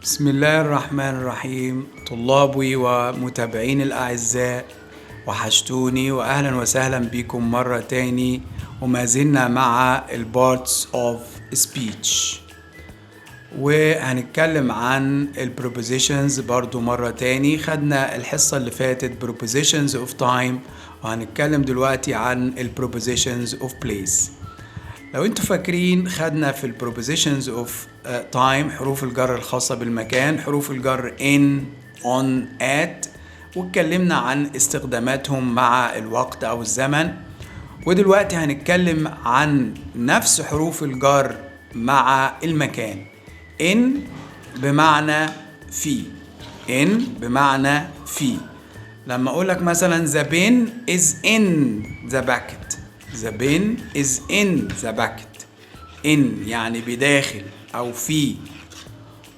بسم الله الرحمن الرحيم. طلابي ومتابعين الأعزاء، وحشتوني وأهلا وسهلا بكم مرة تاني، وما زلنا مع ال parts of speech، وهنتكلم عن ال prepositions برضو مرة تاني. خدنا الحصة اللي فاتت prepositions of time، وهنتكلم دلوقتي عن ال prepositions of place. لو انتوا فاكرين، خدنا في ال prepositions of time حروف الجر الخاصة بالمكان، حروف الجر in، on، at، واتكلمنا عن استخداماتهم مع الوقت او الزمن. ودلوقتي هنتكلم عن نفس حروف الجر مع المكان. in بمعنى في، in بمعنى في. لما اقول لك مثلا the pen is in the bucket، the pen is in the bucket، in يعني بداخل او في.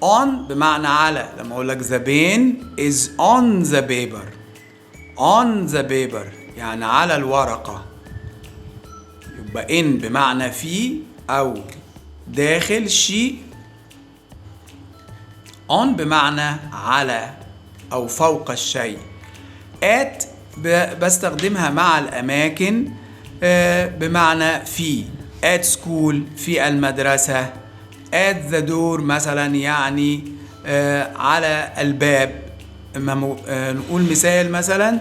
on بمعنى على، لما اقول لك the pen is on the paper، on the paper يعني على الورقة. يبقى in بمعنى في او داخل شيء، on بمعنى على او فوق الشيء. at بستخدمها مع الأماكن بمعنى في، at school في المدرسة، at the door مثلا يعني على الباب. نقول مثال مثلا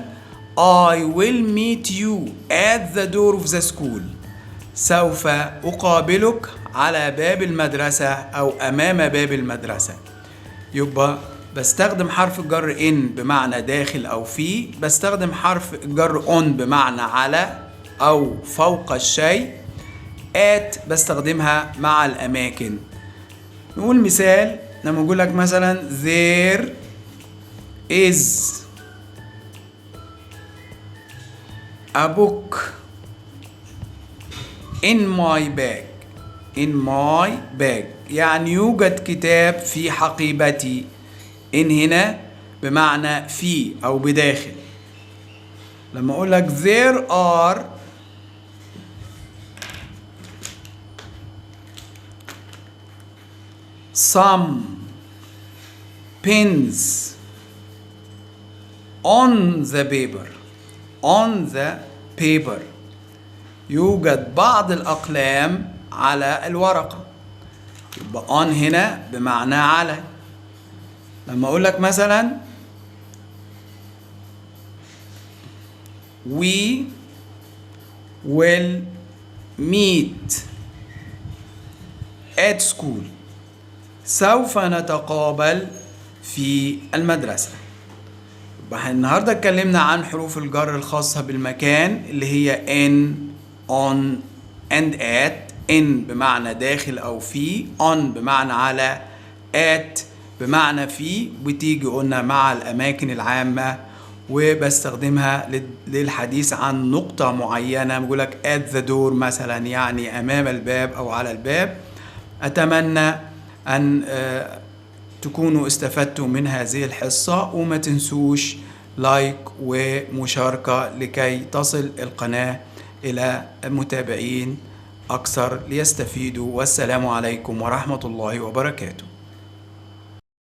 I will meet you at the door of the school، سوف أقابلك على باب المدرسة أو أمام باب المدرسة. يبقى بستخدم حرف الجر in بمعنى داخل أو في، بستخدم حرف الجر on بمعنى على أو فوق الشيء، at بستخدمها مع الأماكن. نقول مثال، لما أقول لك مثلا there is a book in my bag، in my bag يعني يوجد كتاب في حقيبتي. in هنا بمعنى في أو بداخل. لما أقول لك there are some pins on the paper، on the paper يوجد بعض الأقلام على الورقة. يبقى on هنا بمعنى على. لما أقول لك مثلا we will meet at school، سوف نتقابل في المدرسة. يبقى النهاردة اتكلمنا عن حروف الجر الخاصة بالمكان اللي هي in، on and at. in بمعنى داخل أو في، on بمعنى على، at بمعنى في، بتيجي قلنا مع الأماكن العامة، وبستخدمها للحديث عن نقطة معينة. بقول لك at the door مثلا يعني أمام الباب أو على الباب. أتمنى أن تكونوا استفدتوا من هذه الحصة، وما تنسوش like ومشاركة لكي تصل القناة إلى متابعين أكثر ليستفيدوا. والسلام عليكم ورحمة الله وبركاته.